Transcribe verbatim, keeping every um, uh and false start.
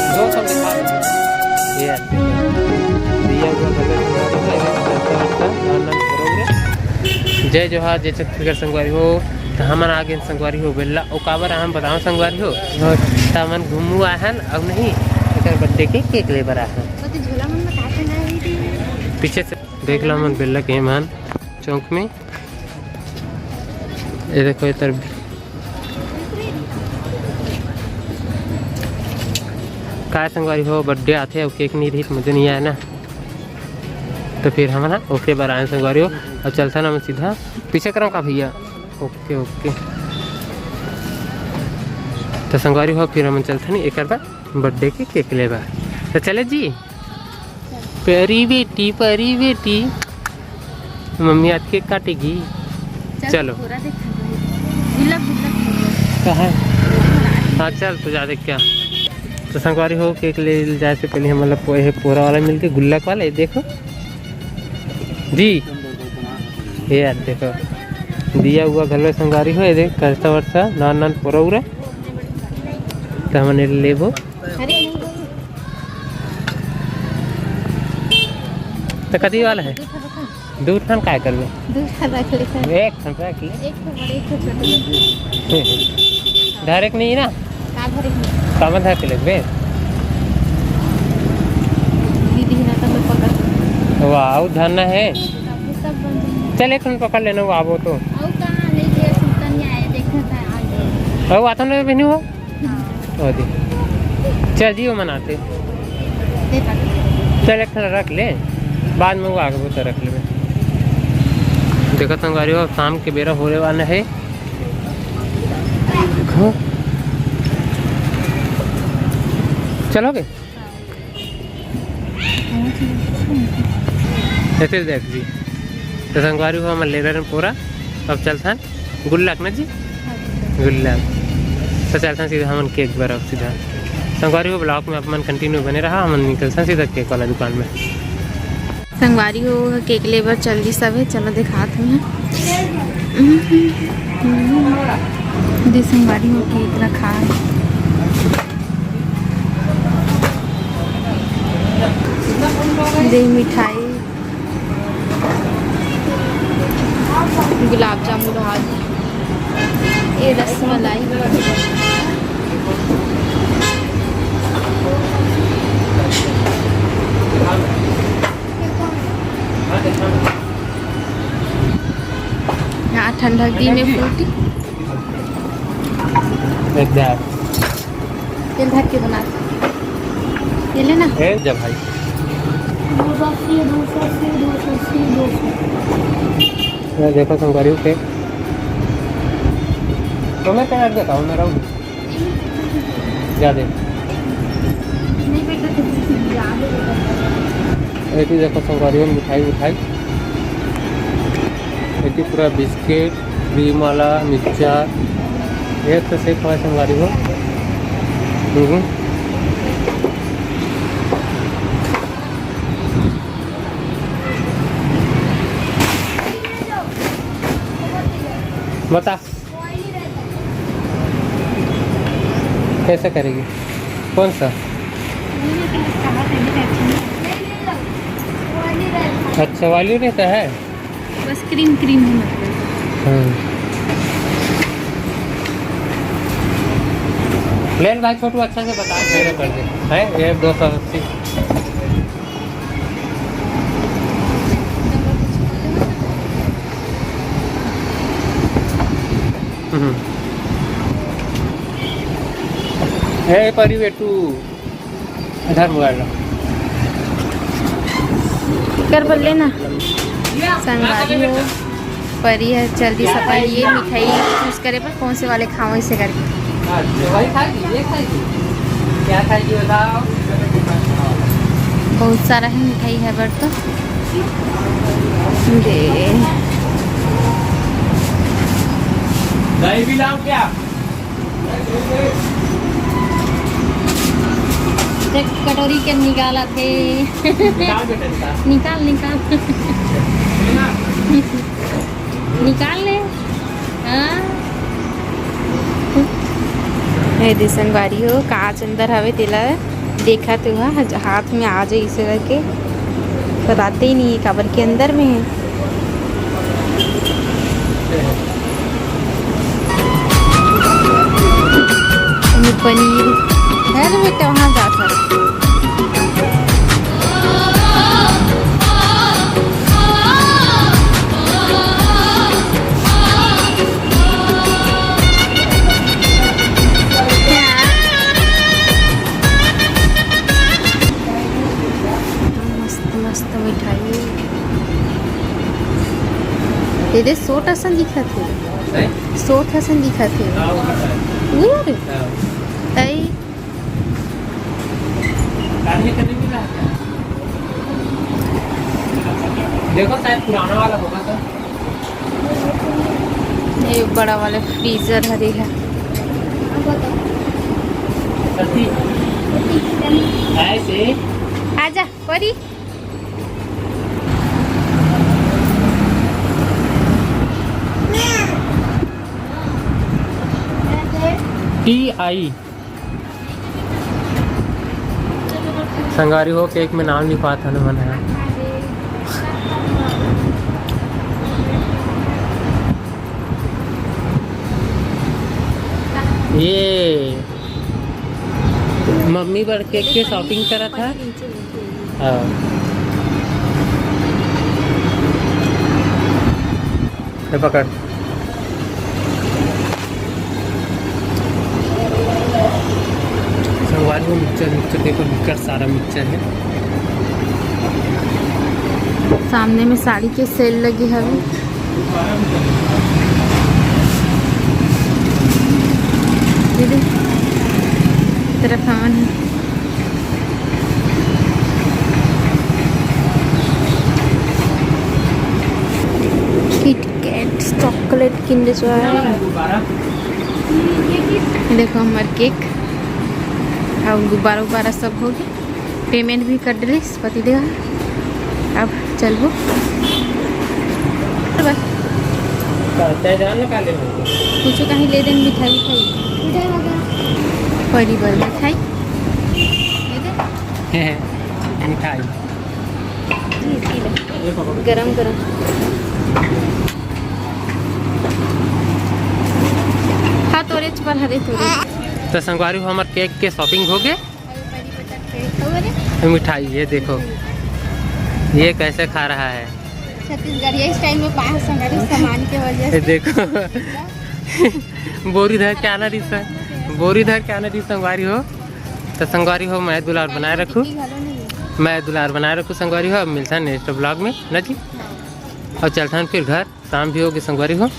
दो सौ दिखा दो। ये दिया हुआ भले तुम्हारे को, ऐसे करता, करता, नान नान करोगे। जय जोहार, जय छत्तीसगढ़ संगवारी हो। त हमन आ गेन संगवारी हो बेल्ला। ओ काबर हम बताओ संगवारी हो, त हमन घूमू आहन, अउ नहीं एकर बर्थडे के केक ले बर आहन। पीछे से देख ला हमन बेल्ला के मन चौक में। ये देखो इधर भी। काय संगवारी हो, बर्थडे आथे अउ केक नहीं रही त मजा नहीं आए ना। तो फिर हमन ह ओकरे बर आए संगवारी हो। अब चलथन हमन सीधा पीछे करम का भैया। ओके, ओके। तो संगवारी हो, फिर हमन चलथन एकर बर बर्थडे के केक ले बर। तो चले जी। परी बेटी, परी बेटी, मम्मी आज केक काटेगी। चल, चलो। पूरा देख। गुल्लक, गुल्लक। कहाँ है? हाँ, चल, तो जा देख क्या। तो संगवारी हो, केक ले जाए से पहले हम मतलब वो ये पोरा वाला मिल के गुल्लक वाला, ये देखो जी, ये यार देखो, दिया हुआ घलो संगवारी हो, ये देख, करसा वरसा, नान नान पोरा उरा, तो हमन ये लेबो। अरे, तो कति वाला है? दू ठन रखा। दू ठन काय करबे? दू ठन रख ले, सर। एक ठन रख ले। एक ठन बड़े, एक ठन छोटे। डायरेक्ट नहीं ना? का भरे के? कामा धर के लेबे? दीदी ना तो मैं पकड़। वाह, अउ धरना है। सब, सब बन जाएंगे। चल, एक ठन पकड़ लेना, वो आबो तो। अउ कहाँ ले गया? सुल्तान नहीं आया, देखना था आगे। अउ आता ना बहनी हो? ओ दे। चल जी, वो मनाते। चल, एक ठन रख ले, बाद में वो आगे वो तो रख लेबे। देखो संगवारी हो, शाम के बेरा होने वाला है। देखो। चलोगे? एते देख जी, तो संगवारी हो, हमन ले रहे पूरा। अब चलथन गुल्लक ना जी, गुल्लक। तो चलथन सीधा हमन केक बर अब सीधा। संगवारी हो, ब्लॉग में आप मन कंटिन्यू बने रहा, हमन निकलथन सीधा केक वाला दुकान में। संगवारी हो, केक ले बर चल दी सब है, चलो दिखात हूँ मैं। दे संगवारी हो, केक रखा है, दे मिठाई, गुलाब जामुन रहा जी, ये रसमलाई। यहाँ ठंडा दी में फ्रूटी। एक दार। तेल धर के बना। ये लेना। ए, जा भाई। दो सौ अस्सी, दो सौ अस्सी, दो सौ अस्सी, दो सौ। ये देखो संगवारी हो, तुम्हें तो यार बताओ ना, रहू जा दे। नहीं बेटा, तुम याद है बेटा। ये चीज़ देखो संगवारी हो, मिठाई उठाई। एती पूरा बिस्किट, क्रीम वाला, मिक्सचर, ये तो सेक हवय संगवारी हो। हम्म। बता, कैसे करेगी? कौन सा? अच्छा, वाली रहता है। बस क्रीम क्रीम है मतलब। हम्म। ले ले भाई छोटू, अच्छा से बता, मेरे कर दे। है ये दो सौ अस्सी। हम्म। ए परी बेटू। इधर मोबाइल लो। कर बोल लेना। संगवारी हो, परी है, जल्दी सफाई, ये मिठाई चूज करे पर कौन से वाले खाओ, इसे करके। हाँ, वही खाएगी, ये खाएगी। क्या खाएगी बताओ? बहुत सारा है मिठाई है बर तो। दे। दही भी लाओ क्या? देख, कटोरी के निकाला थे। निकाल बेटा, निकाल। निकाल, निकाल। निकाल। निकाल ले। हाँ। ए दे संगवारी हो, कांच अंदर हवे, तेला देखत हुआ हाथ में आ जाए इसे करके, बताते ही नहीं है काबर के अंदर में है। पनीर है ना बेटा, वहाँ जा कर। मस्त मस्त मिठाई। ये दे, सोट असन दिखत हे। हैं? सोट असन दिखत हे। हाँ, वो है। वो रे। हाँ। तई। काटने का नहीं मिला है क्या? देखो, शायद पुराना वाला होगा सर। ये बड़ा वाला फ्रीजर हरे है। सती। ऐसे। आजा, परी। T I. संगवारी हो, केक में नाम लिखवात हन मन ह। ये मम्मी बर केक के शॉपिंग करत ह। हाँ। ले पकड़। संगवारी हो, मिक्सचर, मिक्सचर देखो, निकर सारा मिक्सचर है। सामने में साड़ी के सेल लगे हवे। ये देख, तरफ आन है। KitKat, chocolate, Kinder Joy. देखो हमार केक और गुब्बारा उब्बारा सब हो गए। पेमेंट भी कर डलिस पति देव। अब चलबो। बस। कुछ कहीं ले देन, मिठाई उठाई। परी बर मिठाई। ले दे। मिठाई। गरम गरम। हाँ, तोरे च पर हरे तोरे। तो संगवारी हो, हमार केक के शॉपिंग हो गए। मिठाई ये देखो, ये कैसे खा रहा है। छत्तीसगढ़िया स्टाइल में पाए हैं संगवारी, सामान के वजह ये से। देखो। बोरी धर के आना रिस है, बोरी धर के आना रिस संगवारी हो। तो संगवारी हो, मैं दुलार बनाए रखूँ, मैं दुलार बनाए रखूँ संगवारी हो। अब मिलता है नेक्स्ट ब्लॉग में ना जी। और चलता हन फिर घर, शाम भी होगी संगवारी हो।